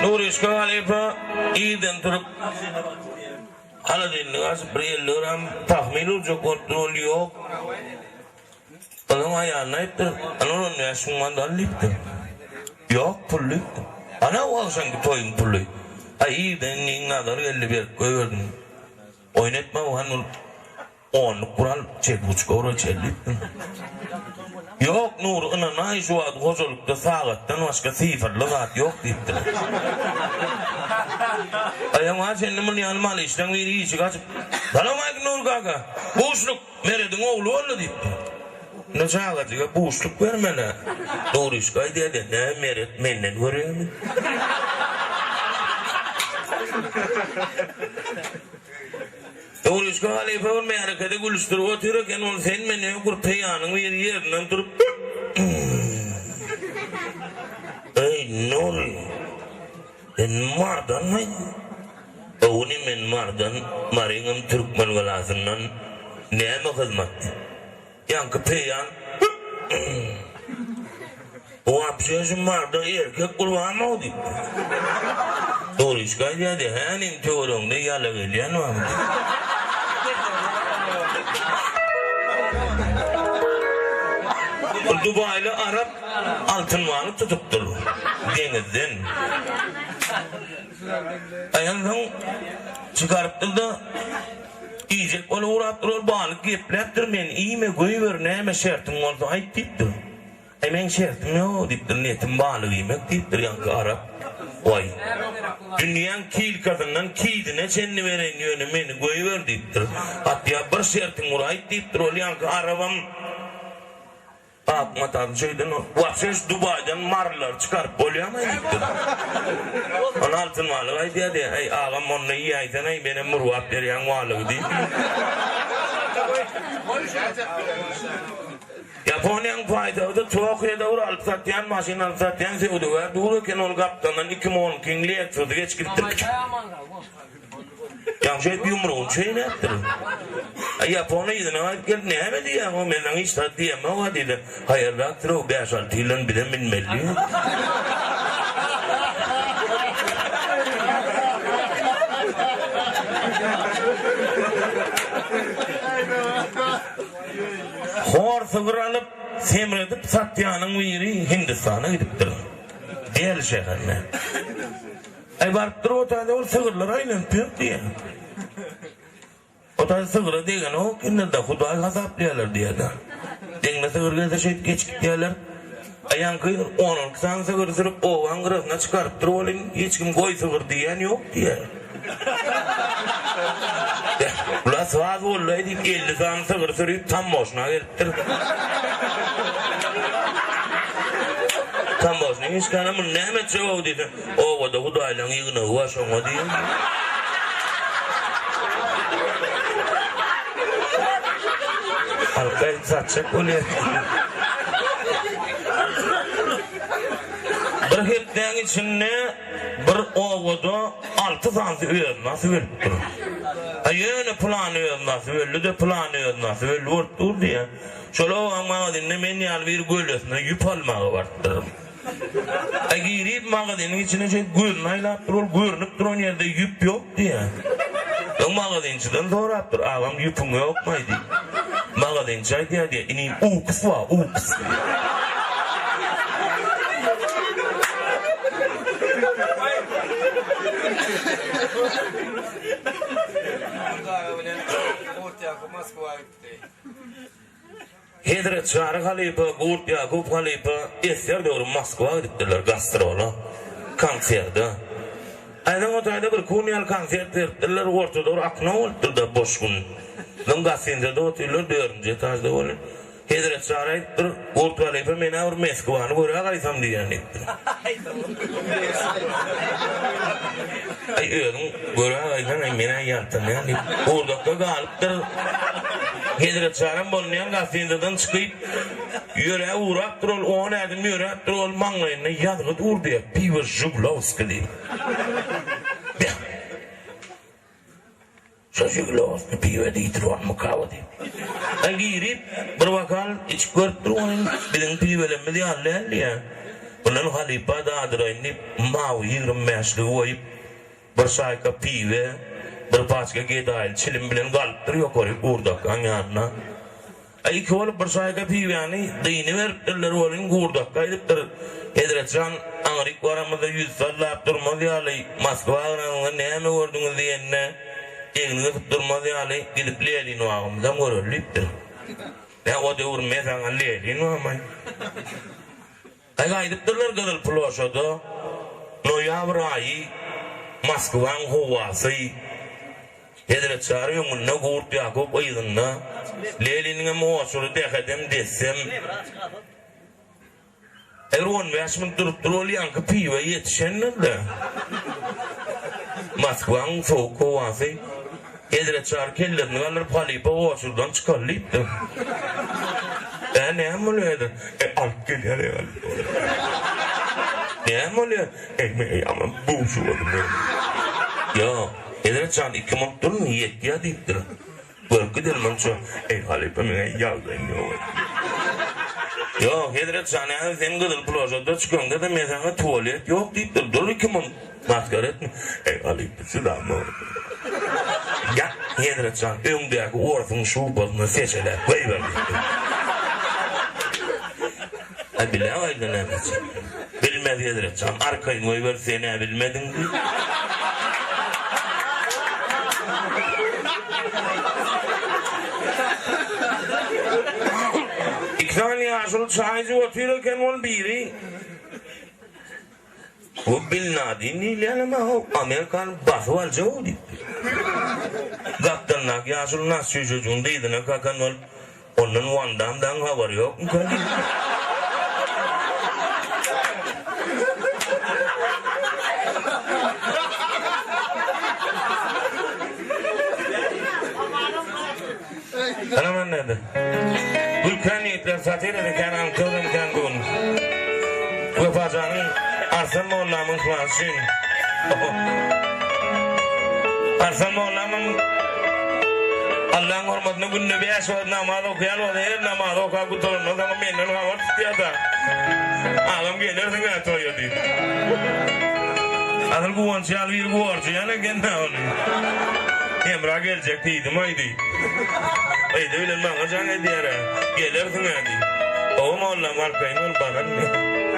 Nuryşka halypa irden turup holodilnigi açyp bir 50 gram pahmil urjak bolupdyr, ol ýok. Onuň aýalyna aýypdyr, Ana on 5 müň manat al diýipdir. Ýok, pul diýipdir. Ana o agşamky toýuň puly. Aý irden iniň Nazar geldi berip goýberdim. Oýun etme han ol Onluk gural çekguçka ura çelipdim. Ýok, Nury, ynanaý, şu wagt hojalykda sagatdan başga sifrli zat ýok diýipdir. Aýaňa çenli muny ýaly malyşlaň biri işigi açyp, Salowmaleýkim, Nury kaka! Buşluk, Merediň ogly boldy diýipdir. Indi çagajyga buşluk bermeli. Nuryşka aýdýar-da, Näme, Meret menden görýärmi? Nuryşka halypa bir märekede gülüşdirip otyr eken, ol sen-men ýok bir peýanyň biri ýerinden turup, Eý, Nury, sen Mardanmy? Ogly men Mardan, Maryňam Türkmengalasyndan, näme hyzmat? Ýaňky peýan Wapşe şu Marda erkek gurbanmy diýipdir. Nuryşka aýdýardy, Hä inim töweregiňde ýala gelýän barmy diýip. Bir dubaýly arap altyn balyk tutupdyr deňizden. Aýansoň çykarypdyr-da, Iýjek bolup ugrapdyr, ol balyk gepläpdir, Meni iýme, goýber, näme şertiň bolsa aýt diýipdir. Äý, meň şertim ýok diýipdir, netim balyk iýmek diýipdir ýaňky arap. Waý, dünýäň kilkasyndan kidine çenli bereýin, ýöne meni goýber diýipdir. Atýa bir şertiň bor aýt diýipdir, ol ýaňky arabam. Ak matany şeýden wapşe şu Dubaýdan marlary çykaryp bolýamy diýipdir. Ony Altyn balyk aýdýar diýýär, Äý agam onda iýäýseň-äý menem murwap berýän balygy diýip. Ýaponiýanyň paýtagty Tokioda bir alyp satýan maşyn alyp satýan söwdagär dur eken ol gapdaldan iki monkiň Lexusy geçip gidipdir. Ýagşy aýdyp ýumrugyny çeýnäpdir. A ýapon yzyna gaýdyp gelip, näme diýýäň-ow, men saňa hiç zat diýemok-a diýdi. Haýyrrakdyr-ow, bäş-alty ýyldan bizem münmeli diýýär. Hor sygyr alyp, semredip satýanyň biri Hindistana gidipdir. Deli şäherine. Aý baryp dur o taýda ol sygyrlar aýlanyp ýör diýýär. O taýda sygyra degenok indi-de hudaý hasaplaýarlar diýýär-de. Deňine sygyr gelse şeýdip geçip gidýärler. Aý ýaňky on-onki sany sygyry sürüp obaň gyrasyna çykarypdyr welin hiç kim goý sygyr diýýän ýok diýýär. Beh, bular saz boldy-aý diýip 50 sany sygyry sürüp tamboşyna gelipdir. Tamboşynyň işgäri muny näme etjek-ow diýse, Obada hudaýlaň ýygnagy bar şoňa diýen. Alyp gaýdyp satjak bolýar. Bir hepdäň içinde bir obada alty sanysy özüni asyp ölüpdir. A ýöne pylany özüni asyp öldi-de, pylany özüni asyp öldi bolup dur diýýär. Şol obaň magazynda men ýaly biri gölesine ýüp almaga barypdyr. A girip magazynyň içine şeýdip gözüni aýlapdyr, ol görnüp duran ýerde ýüp ýok diýýär. Soň magazynçydan sorapdyr, agam ýüpüň ýokmaý diýip. Magazynçy aýdýar diýýär, inim uks bar, uks diýýär. Gurt aga bilen Gurt Ýakup Moskwa gitdi. Hezret Çary halypa, Gurt Ýakup halypa esger döwri Moskwa gidipdirler gastrola, konserde. Aýdan o taýda bir kun ýaly konsert beripdirler, ortada bir okno bolupdyr-da boş gün. Soň gastinsada otyrlar, dördünji etažda welin, Hezret Çary aýdypdyr, Gurt halypa men-ä bir Meskwany görä gaýsam diýýän diýipdir. Aý özüň görä gaýsaň, aý men-ä ýaltanýan diýip, gurdakda galypdyr. Hezret Çaram bolunýan gastinisadan çykyp, ýöräp ugrapdyr, ol on ädim ýöräpdir, ol maňlaýynda ýazgy dur diýýär, Piwo Žigulowskiý diýip. Beh! Şo Žigulowskiý piwo diýdir onmyka-ow diýip. Aý girip, bir bokal içip görüpdir, onuň biziň piwelemmiz ýaly däl diýýär. Mundan halypa dadyraýyn diýip, mawy 20 bäşligi goýup, bir şaýka piwe, bir paçka gedaýly çilim bilen galypdyr ýokaryk Gurdakgaň ýanyna. Aý, iki bolup bir şaýka piwäni dyny beripdirler welin, Gurdakga aýdypdyr, Hezret jan, aňryk baramyzda ýüz sallap durmaz ýaly, Moskwa baranyňyzda näme gördüňiz diýende, egni gysyp durmaz ýaly, gidip Lenin bagymyzam göreli diýipdir. Nä, o döwür mesaňa Lenin barmaý? Aý, gaýdypdyrlar Gyzyl ploşada, noýabr aýy, Moskwaň howasy. Hezret Çary öňünde, Gurt Ýakup yzynda. Leniniňem oçury dähedem dessem. Her on bäş minut durup dur, ol ýaňky piwe ýetişendir-dä. Moskwaň sowuk howasy. Hezret Çary kellesini galdyryp, Halypa, oçurdan çykaly diýipdir. Ä, näme bolýar, hezret? E, alyp gelýär, eý, halypa. Näme bolýar? Eý, men ýaman buşugadym, eý. Ýok, hezret jan, iki munt durun, ýetýär diýipdir. Görüp gidelim munça. Eý, halypa, meň-ä ýagdaýym ýok, eý. Ýok, hezret jan, häzir sen Gyzyl ploşadda çykaňda-da men saňa tualet ýok diýipdir. Dur iki munt. Masgara etme. Eý, halypa, çydamok. Ýa, hezret jan, öňdäki orsuň şubasyny seçeläp goýber diýipdir. Aý, bilägaýda näme etjek. Bilmez hezret jan, arkaýyn goýber, sen-ä bilmediň diýip. Iki sany ýaşuly çaý içip otyr eken, ol biri. Bu Bin Ladin diýilýänem-ä Amerikany basyp aljak-ow diýipdir. Gapdalyndaky ýaşuly nas çüýşejigiň dyzyna kakan bolup, Ondan Wan Dam dagyň habary ýokmuka diýipdir. Ynam näde? Gülkän ýigitler satirada kän aňtawam kän bu gün. Wepajanyň Arslan mollamyň yhlasy üçin. Arslan mollamyň Allaň hormatyna günde bäş wagt namaz okaýan bolsa her namazy okap gutarandan soňam menden habar tutýar-da. Agam gelersiň-ä toýa diýip. Asyl Guwanç ýaly biri gorjaýan eken-dä ony. Hemra geljek diýdim-aý diýip. Yzy bilen maňa jaň edýär-ä. Gelersiň-ä diýip. Hawa mollam arkaýyn bol bararyn diýip.